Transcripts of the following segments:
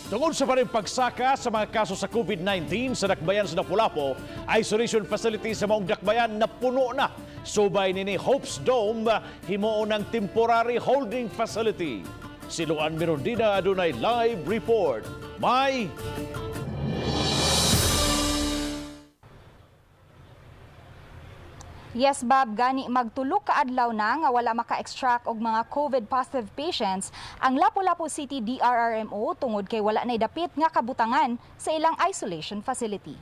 Tungod sa paring pagsaka sa mga kaso sa COVID-19 sa Dakbayan sa Lapu-Lapu, isolation facility sa maong Dakbayan napuno na. Subay nini Hopes Dome himuon ng temporary holding facility. Si Luan Mirondina adunay live report. May Yes, Bob, gani magtulok ka adlaw na nga wala maka-extract og mga COVID positive patients ang Lapu-Lapu City DRRMO tungod kay wala nay dapit nga kabutangan sa ilang isolation facility.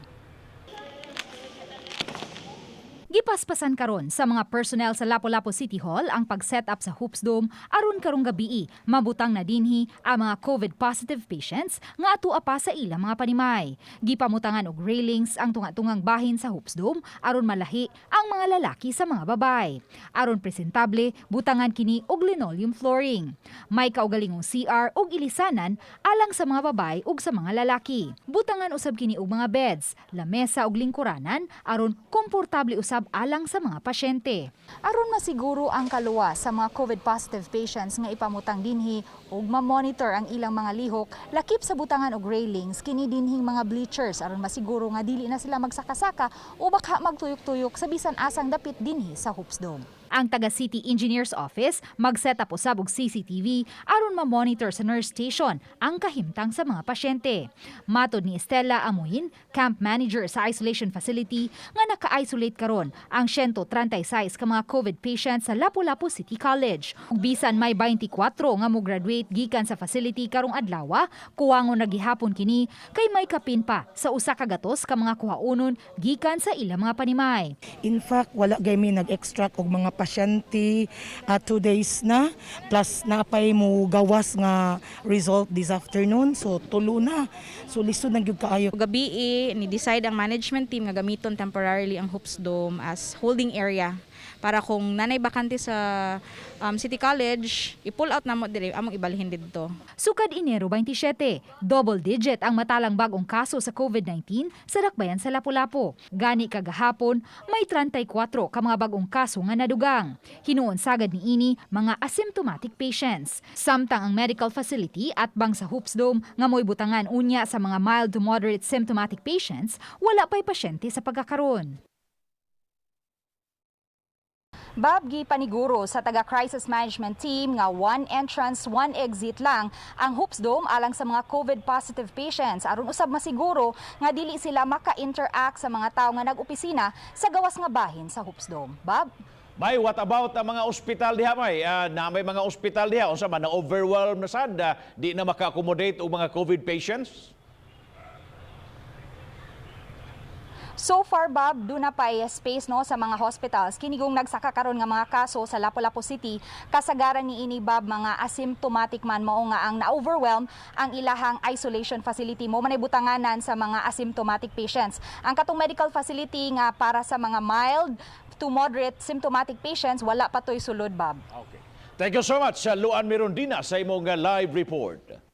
Gipaspasan karon sa mga personnel sa Lapu-Lapu City Hall ang pag-set up sa Hoops Dome aron karong gabii mabutang na dinhi ang mga COVID positive patients nga atua pa sa ilang mga panimay. Gipamutangan og railings ang tunga-tungang bahin sa Hoops Dome aron malahi ang mga lalaki sa mga babay. Aron presentable, butangan kini og linoleum flooring. May kaugalingong CR ug ilisanan alang sa mga babay ug sa mga lalaki. Butangan usab kini og mga beds, lamesa ug lingkuranan aron komportable usab alang sa mga pasyente. Aron masiguro ang kaluwas sa mga COVID positive patients nga ipamutang dinhi ug ma-monitor ang ilang mga lihok, lakip sa butangan og railings kini dinhing mga bleachers aron masiguro nga dili na sila magsakasaka o baka magtuyok-tuyok sa bisan asang dapit dinhi sa Hoops Dome. Ang taga City Engineers Office mag-set up usab og CCTV aron ma-monitor sa nurse station ang kahimtang sa mga pasyente. Matod ni Estela Amuin, camp manager sa isolation facility nga naka-isolate karon ang 136 ka mga COVID patients sa Lapu-Lapu City College. Ug bisan may 24 nga mo-graduate gikan sa facility karong adlaw, kuwangon na gihapon kini kay may kapin pa sa 100 ka mga kuhaonon gikan sa ilang mga panimay. In fact, wala gay mi nag-extract og mga pasyente 2 days na, plus napay mo gawas nga result this afternoon, so tulo na, so lisod na gyud kaayo. Gabi ni decide ang management team nga gamiton temporarily ang Hoops Dome as holding area para kung nanay bakante sa City College, i-pull out namo diri, among ibalhin didto. Sukad Enero 27, double digit ang matalang bagong kaso sa COVID-19 sa Dakbayan sa Lapu-Lapu. Gani kagahapon, may 34 ka mga bagong kaso nga nadugang. Hinuon sagad niini mga asymptomatic patients. Samtang ang medical facility at bang sa Hoops Dome nga mo'y butangan unya sa mga mild to moderate symptomatic patients, wala pa'y pasyente sa pagkakaron. Bob, gipaniguro sa taga crisis management team nga one entrance, one exit lang ang Hoops Dome alang sa mga COVID positive patients aron usab masiguro nga dili sila maka-interact sa mga tawo nga nag-opisina sa gawas nga bahin sa Hoops Dome. Bob? May, what about ang mga ospital diha, may? Na may mga ospital diha unsa man, na overwhelm na sad, di na maka-accommodate og mga COVID patients? So far, Bob, duna pay space, no, sa mga hospitals. Kinigong nagsaka karon nga mga kaso sa Lapu-Lapu City, kasagaran niini, Bob, mga asymptomatic man, mao nga ang na-overwhelm ang ilahang isolation facility mo manay butanganan sa mga asymptomatic patients. Ang katong medical facility nga para sa mga mild to moderate symptomatic patients, wala pa to'y sulod, Bob. Okay. Thank you so much, Luan Mirondina, sa imong live report.